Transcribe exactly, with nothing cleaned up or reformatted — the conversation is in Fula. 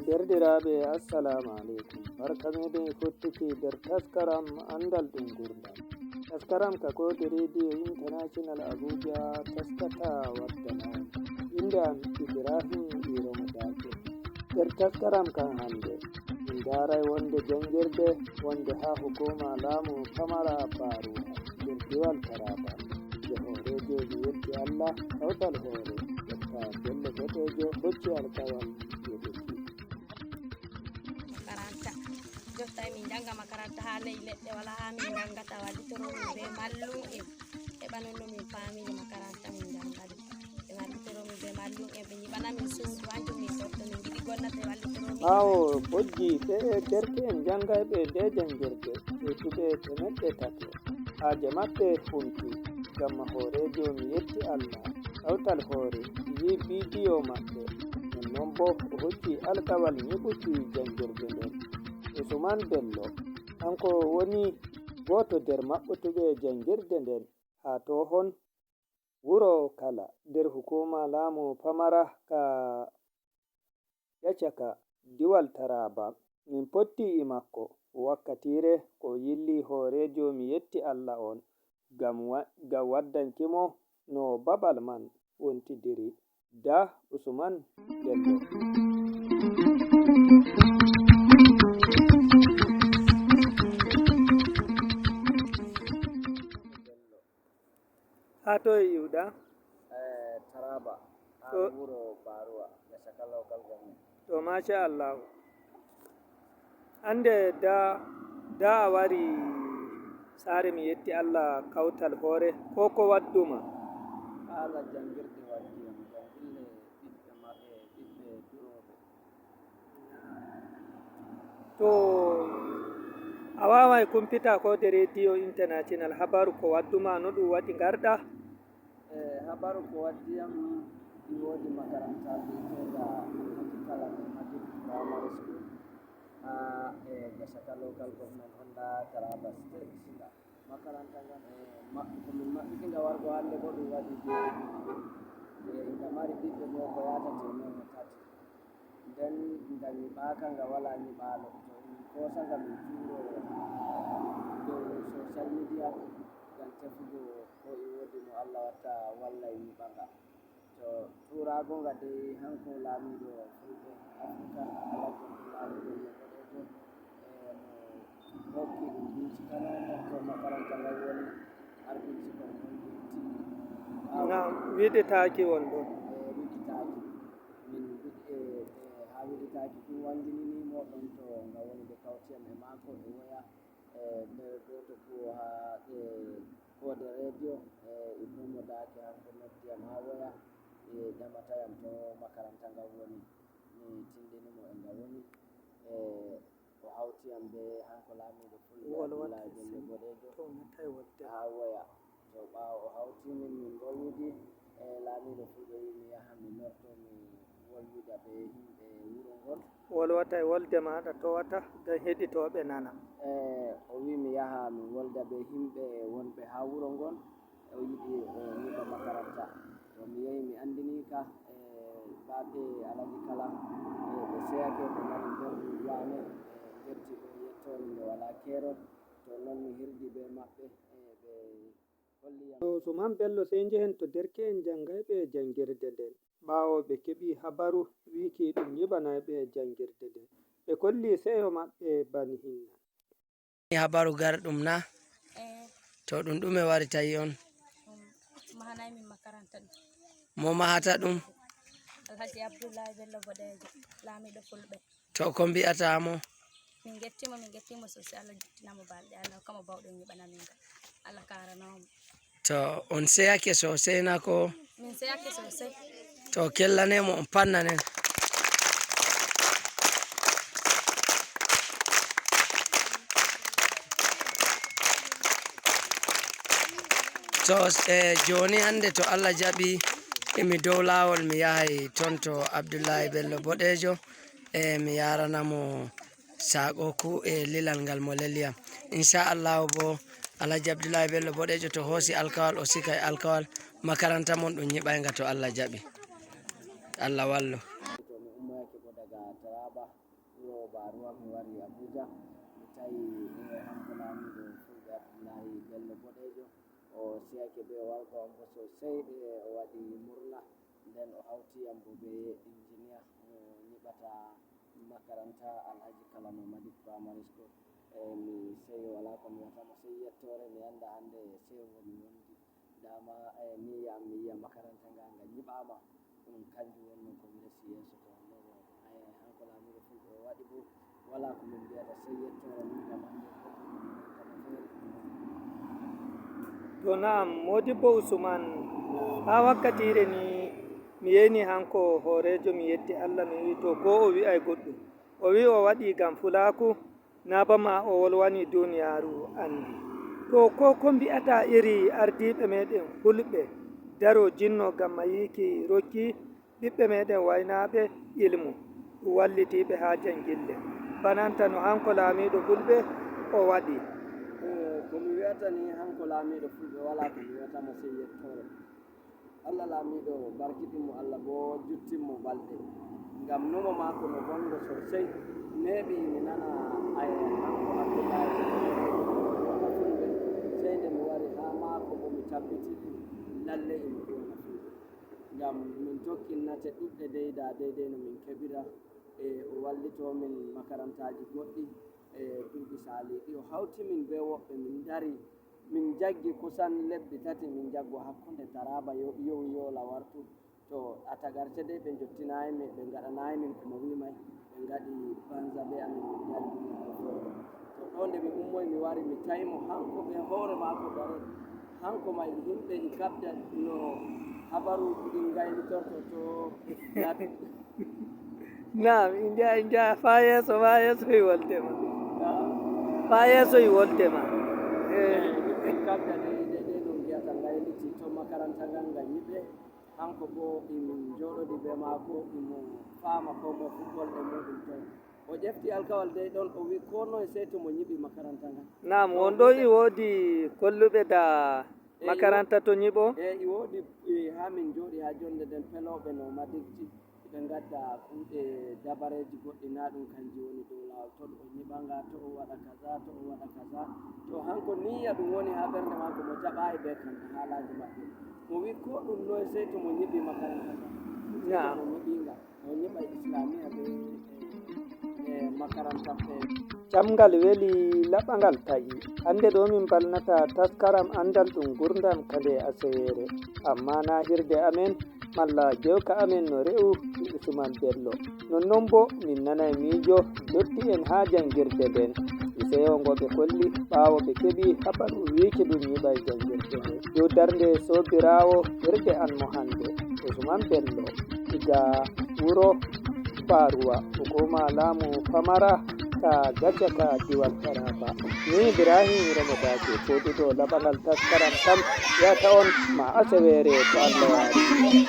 Derɗiraaɓe, assalamu aleykum. Barka meɗen e fottuki nder taskaram Anndal ɗum Nguurndam. Taskaram ka Koode Rediyo International Abuja taskata waddana on. Innde am Ibrahim Iromo Daake. Nder taskaram kan hannde, min ndaaray wonde janngirde wonde haa hukuuma laamu pamara Baruwa nder diwal Taraba. Nde hooreejo mi yetti Allah, kawtal hoore, Dokta Bello Boɗeejo hocci alkawal yeɗuki. Makaranta. Jotta e min njannga makaranta haa ley leɗɗe, walaa haa min njanngata, wallitoro min bee mallum'en. Heɓa non no min paamiri makaranta min njanngadi. Ɓe wallitoro min bee mallum'en, ɓe nyiɓana min suudu, hanjum min torto, min ngiɗi gomnati wallitoro min. Ɓaawo bojji ɓe derke'en janngayɓe nde janngirde, ɓe tuɓe teemeɗɗe tato. Haaje maɓɓe funti, ngam hooreejo mi yetti Allah, kawtal hoore, yi bidiyo maɓɓe. Non non boo o hocci alkawal nyiɓuki janngirde nden. Usman Bello, kanko woni gooto nder maɓɓutuɓe janngirde nden haa toohon wuro kala nder hukuuma laamu pamara ka Yacaka, diwal Taraba. Min potti e makko wakkatiire ko o yilli hooreejo mi yetti Allah on ngam wa-, ngam waddanki mo no babal man wontidiri. Da Usman Bello. Haa toye iwɗa? Eh, Taraba, haa to wuro Baruwa, Gashaka Local Government. To, machallahu. Hannde da, da a wari saare mi yetti Allah kawtal hoore, ko ko wadduma? Haala janngirde waddi am, ngam ille ɓiɓɓe maɓɓe, ɓiɓɓe durooɓe. To a waaway kumpita ko de Rediyo International, habaru ko wadduma, no ɗum waɗi ngarɗa? E habaru ko waddi am, mi woodi makaranta bi'eteeɗa Alhaji Kala Mathematics Primary School haa e Gashaka Local Government under Taraba State, Singa. Makaranta ngan e maɓɓi-, ko min maɓɓiti nga wargo hannde, ko ɗum waɗi duuɓi ɗiɗi. E nga mari ɓiɓɓe boo ko yaata teemeɗɗe tati. Nden nga nyiɓaaka, nga walaa nyiɓaalo. To min koosa nga, min cuuro dow social media ngam tefugo ko e woodi mo Allah watta walla e nyiɓa nga. To cuuraago nga dey, hanko laamiiɗo fulɓe Afrika, Alhaji Abdullahi Bello Boɗeejo, e mo hokki ɗum bincikano to makaranta ngan woni, har bincikon on yotti. Naam, wiɗitaaki won ɗon. E wiɗitaaki. Min wiɗ-, e, e, haa wiɗitaaki tun wannginini mo ɗon to nga woni, ɓe kawti am e maako e woya. E, nder gooto kuwo haa, e, Koode Rediyo, e, Ibrahima Daake hanko noddi am haa woya, e, ƴamata yam to makaranta ngan woni. Mi tindini mo e nga woni. E, o hawti yam bee hanko laamiiɗo fulɓe Abdullahi Bello Boɗeejo haa woya. To ɓaawo o hawti min, min mbolwidi, e, laamiiɗo fulɓe wi'i mi yaha mi norto, mi wolwida bee yimɓe wuro ngon. Wolwata e wolde maaɗa towata ngam heɗitooɓe nana. E, o wi'i mi yaha min wolda bee yimɓe wonɓe haa wuro ngon, o yiɗi o nyiɓa makaranta. To mi yehi mi anndini ka, e, baaɓe Alhaji Kala, e, ɓe seyake, ɓe mari nder waane, e, ngetti ɗo yetto nde walaa keerol. To non mi hirdi bee maɓɓe, e, ɓe holli yam. To Usman Bello, sey njehen to derke'en janngayɓe e janngirde nden. Ɓaawo ɓe keɓi habaru wiiki ɗum nyiɓanayɓe janngirde nden, ɓe kolli seyo maɓɓe bani hinna. Habaru garɗum na? Eh. To ɗum ɗume wari tawi on? Ɗum mahanay min makaranta ɗum. Mo mahata ɗum? Alhaji Abdullahi Bello Boɗeejo, laamiiɗo fulɓe. To ko mbi'ataa mo? Min ngetti mo, min ngetti mo sosai. Allah juttina mo balɗe, Allah hokka mo bawɗe nyiɓana min nga. Allah kaarano mo. To on seyake sosai na ko? Min seyake sosai. To kellane mo, on pannane. To, e, jooni hannde to Allah jaɓi, emi dow laawol mi yahay ton to Abdullahi Bello Boɗeejo, e, mi yaarana mo saakooku e lilal ngal mo leli yam. Inchallahu bo, Alhaji Abdullahi Bello Boɗeejo to hoosi alkawal, o sikay alkawal, makaranta mon ɗum nyiɓay nga to Allah jaɓi. Allah wallu. To mi ummoyake bo daga Taraba, wuro Baruwa, mi wari Abuja. Mi tawi e hanko laamiiɗo Fulɓe Abdullahi Bello Boɗeejo. O seyake bee wargo am boo sosey, e o waɗi murna. Nden o hawti yam boo bee injiniya mo nyiɓata makaranta Alhaji Kalano Malik Primary School. E mi seyo, walaa ko mi wiyata mo sey yettoore. Mi annda hannde seyo ngo mi wondi. Dama e niyya am mi yi'a makaranta nga, nga nyiɓaama. Ɗum kanjum wonno ko mi resi yeeso to. E hanko laamiiɗo Fulɓe o waɗi boo, walaa ko min mbiyata sey yettoore mum ngam hannde o hokki min makaranta feere. To naam, Moodibbo Usman, haa wakkatiire ni mi yeeni hanko hooreejo, mi yetti Allah, mi wi'i to koo o wi'ay goɗɗum. O wi'i o waɗi ngam fulaaku, na bama o wolwani duniyaaru anndi. To koo ko mbi'ata iri ardiiɓe meeɗen Fulɓe daro jinno ngam mayiki rokki ɓiɓɓe meeɗen waynaaɓe ilmu, wallitiiɓe haa janngille, bananta no hanko laamiiɗo Fulɓe o waɗi. E, ko mi wi'ata ni, hanko laamiiɗo Fulɓe walaa ko mi wi'ata mo sey yettoore. Allah laamiiɗo barkiɗin mo, Allah boo juttin mo balɗe. Ngam numo maako no bonngo sosey, neeɓi mi nana ay hanko Abdullahi wona Fulɓe, sey nde mi wari haa maako boo mi tabbitini lallay imo wona Fulɓe. Ngam min tokkinnate ɗuɗɗe dey da deydey no min keɓira, e o wallitoo min makarantaaji goɗɗi, e duuɓi saaliiɗi o hawti min bee woɓɓe min ndari. Min njaggi kusan lebbi tati, min njaggo hakkunde Taraba yo-, yowi Yola wartu. To a tagarce dey ɓe njottinaay min, ɓe ngaɗanaay min ko mo wi'i may, ɓe ngaɗi banza bee amin, min njaggi min ko feere. To ɗo nde mi ummoy mi wari mi tawi mo hanko bee hoore maako dare. Hanko may yimɓe e kaɓda no habaruuji ɗin ngaylitorto to. Naam, i njaha, i njaha faa yeeso, faa yeeso e wolde ma. Faa yeeso e wolde ma. Eh. Kamɓe ɗe, ɗe, ɗe no mbiyata ngayliti to makaranta ngan nga nyiɓe. Hanko boo imin njooɗodi bee maako, imo faama ko mo football e muuɗum ton. O ƴefti alkawal dey ɗon, o wi'i ko noye sey to mo nyiɓi makaranta ngan. Naam, won ɗo i woodi kolluɓe da makaranta to nyiɓo? E, i woodi, e, haa min njooɗi haa jonde nden pelooɓe no madigji. Ɓe ngadda kuuɗe dabareeji goɗɗi, naa ɗum kanji woni dow laawol. To o nyiɓa nga, to o waɗa kaza, to o waɗa kaza. To hanko niyya ɗum woni haa ɓernde maako, mo jaɓaayi bee kamɓe haalaaji maɓɓe. Mo wi'i ko ɗum noye sey to mo nyiɓi makaranta ka. Sey to mo nyiɓi nga. O nyiɓa Islamiya bee, e, e, makaranta feere. Camngal weli, laɓangal taƴi. Hannde ɗo min mbalnata taskaram anndal ɗum ngurndam ka nde aseweere. Ammaa naa hirde amen, malla jewka amen no re'u e Usman Bello. Nonnon boo min nanay miijo ndotti'en haa janngirde nden. E seyo ngo ɓe kolli ɓaawo ɓe keɓi habaru wiiki ɗum nyiɓay janngirde nden. Dow darnde soobiraawo hirde an mo hannde, Usman Bello, iga wuro Baruwa, hukuma laamu pamara ka Gacaka, diwal Taraba. Ni Ibrahim Romo Daake, fooɗuɗo laɓangal taskaram kam, wiyata on ma aseweere to Allah waawi.